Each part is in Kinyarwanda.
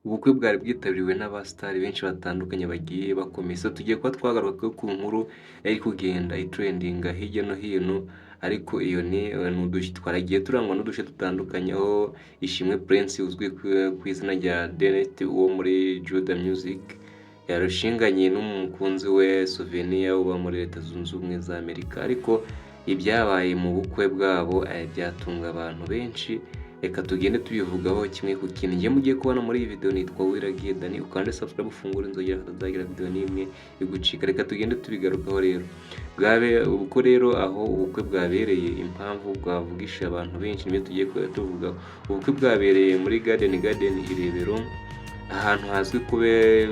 Ubukwe bwari bwitabiriwe n'abasitari benshi batandukanye bagiye bakomeye. So tugiye kuba twagaruka ku nkuru yari kugenda itrendinga hirya no hino, ariko iyo ni udushya twaragiye turangwa n'udushya dutandukanye, aho Ishimwe Prince uzwi ku izina rya Denet wo muri Juda Music yarushinganye n'umukunzi we Souvenir uba muri Leta Zunze Ubumwe za Amerika. Ariko ibyabaye mu bukwe bwabo byatunga abantu benshi. Reka tugende tubivugaho kimwe ku kindi. Njye mugiye kubona muri iyi video nitwa Wiragiye Dani. Ukande subscribe, ufungure inzogera, hatazagira video n'imwe igucika. Reka tugende tubigarukaho rero. Bwabe ubwo rero aho ubukwe bwabereye, impamvu bwavugisha abantu benshi, nibyo tugiye kuba tuvugaho. Ubukwe bwabereye muri Garden i Rebero, ahantu hazwi kube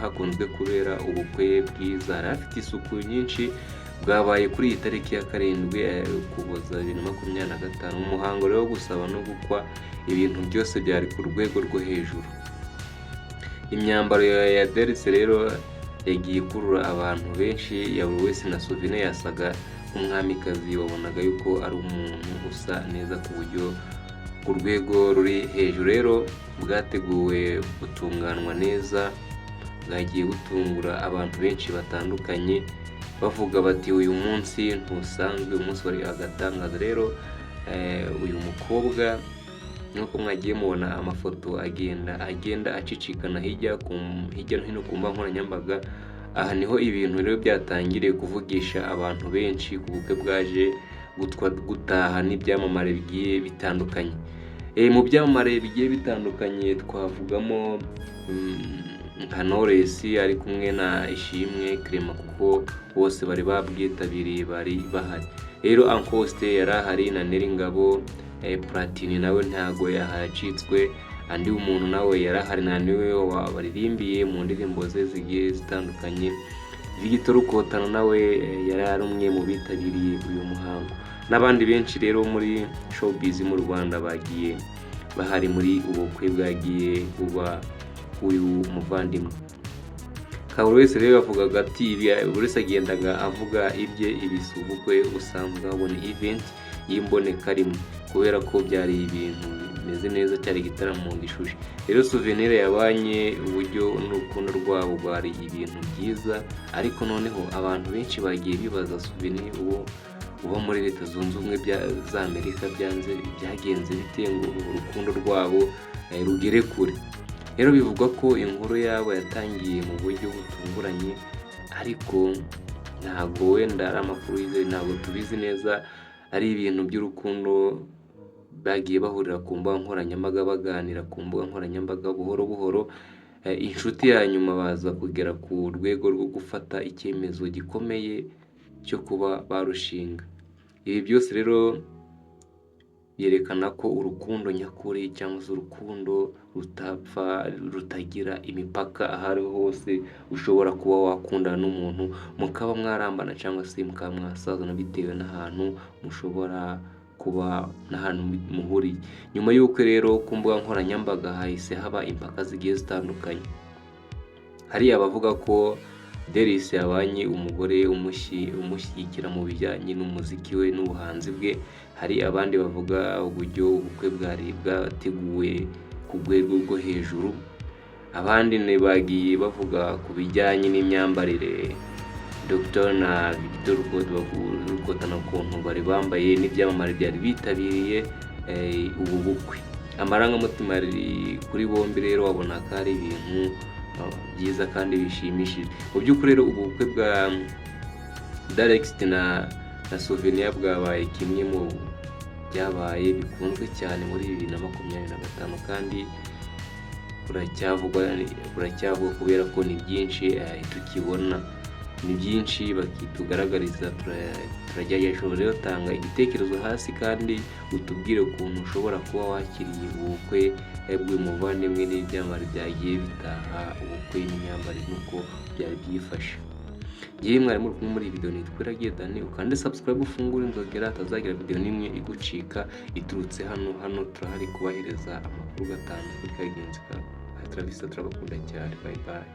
hakunzwe kubera ubukwe bwiza, hari hafite isuku nyinshi. Bwabaye kuri iyi tariki ya 7 Ukuboza 2025. Umuhango rero wo gusaba no gukwa, ibintu byose byari ku rwego rwo hejuru. Imyambaro ya Derek rero yagiye ikurura abantu benshi ya buri wese, na Souvenir yasaga nk'umwamikazi, wabonaga yuko ari umuntu usa neza ku buryo ku rwego ruri hejuru. Rero bwateguwe butunganwa neza, bwagiye butungura abantu benshi batandukanye, bavuga bati: "Uyu munsi ntusanzwe, uyu munsi wari agatangaza." Rero uyu mukobwa, nk'uko mwagiye mubona amafoto agenda acicikana hirya no hino ku mbuga nkoranyambaga, aha niho ibintu rero byatangiriye kuvugisha abantu benshi ku bukwe bwaje gutaha n'ibyamamare bigiye bitandukanye. Mu byamamare bigiye bitandukanye twavugamo nka Knowless ari kumwe na Ishimwe Clement, kuko bose bari babwitabiriye, bari bahari. Rero Uncle Austin yari ahari na Nel Ngabo, Platini nawe ntago yahacitswe, andi umuntu nawe yarahari na niwe waririmbiye mu ndirimbo ze zigiye zitandukanye. Victor Rukotana nawe yari ari umwe mu bitabiriye uyu muhango, n'abandi benshi rero muri showbiz mu Rwanda bagiye bahari muri ubu bukwe bwagiye buba uyu muvandimwe. Buri wese rero yavugaga ati buri wese agendaga avuga ibye. Ibi si ubukwe busanzwe, ahubwo ni event y'imbonekarimwe, kubera ko byari ibintu bimeze neza, cyari igitaramo gishushe. Rero Souvenir yabanye uburyo n'urukundo rwabo rwari ibintu byiza, ariko noneho abantu benshi bagiye bibaza: Souvenir uwo uba muri Leta Zunze Ubumwe za Amerika, byanze byagenze bite ngo urukundo rwabo rugere kure? Rero bivugwa ko inkuru yabo yatangiye mu buryo butunguranye, ariko ntabwo wenda ari amakuru yizewe, ntabwo tubizi neza. Ari ibintu by'urukundo bagiye bahurira ku mbuga nkoranyambaga, baganira ku mbuga nkoranyambaga buhoro buhoro, inshuti ya nyuma baza kugera ku rwego rwo gufata icyemezo gikomeye cyo kuba barushinga. Ibi byose rero byerekana ko urukundo nyakuri cyangwa se urukundo rutapfa, rutagira imipaka, aho ariho hose ushobora kuba wakundana n'umuntu mukaba mwarambana cyangwa se mukaba mwasazana, bitewe n'ahantu mushobora kuba n'ahantu muhuriye. Nyuma y'uko rero ku mbuga nkoranyambaga hahise haba impaka zigiye zitandukanye. Hari abavuga ko Deris yabanye umugore umushyigikira mu bijyanye n'umuziki we n'ubuhanzi bwe. Hari abandi bavuga uburyo ubukwe bwari bwateguwe ku rwego rwo hejuru. Abandi bagiye bavuga ku bijyanye n'imyambarire, Dr na Victor Rukotana, ukuntu bari bambaye n'ibyamamare byari bitabiriye ubu bukwe. Amarangamutima ari kuri bombi, rero wabona ko ari ibintu byiza kandi bishimishije. Mu by'ukuri rero ubu bukwe bwa Darex na Souvenir bwabaye kimwe mu byabaye bikunzwe cyane muri 2025, kandi buracyavugwa, buracyavugwa, kubera ko ni byinshi tukibona, ni byinshi bakitugaragariza. Turagerageza rero. Tanga igitekerezo hasi kandi utubwire ukuntu ushobora kuba wakiriye ubukwe bw'uyu muvandimwe n'ibyamamare byagiye bitaha ubukwe, n'imyambarire n'uko byari byifashe. Ngewe mwari muri kumwe muri iyi video nitwa Iragiye Dani. Ukande subscribe, ufungure inzogera, hatazagira video n'imwe igucika iturutse hano. Hano turahari kubahereza amakuru gatanu kuri kagenzi kawe. Turavisa, turabakunda cyane. Bye bye.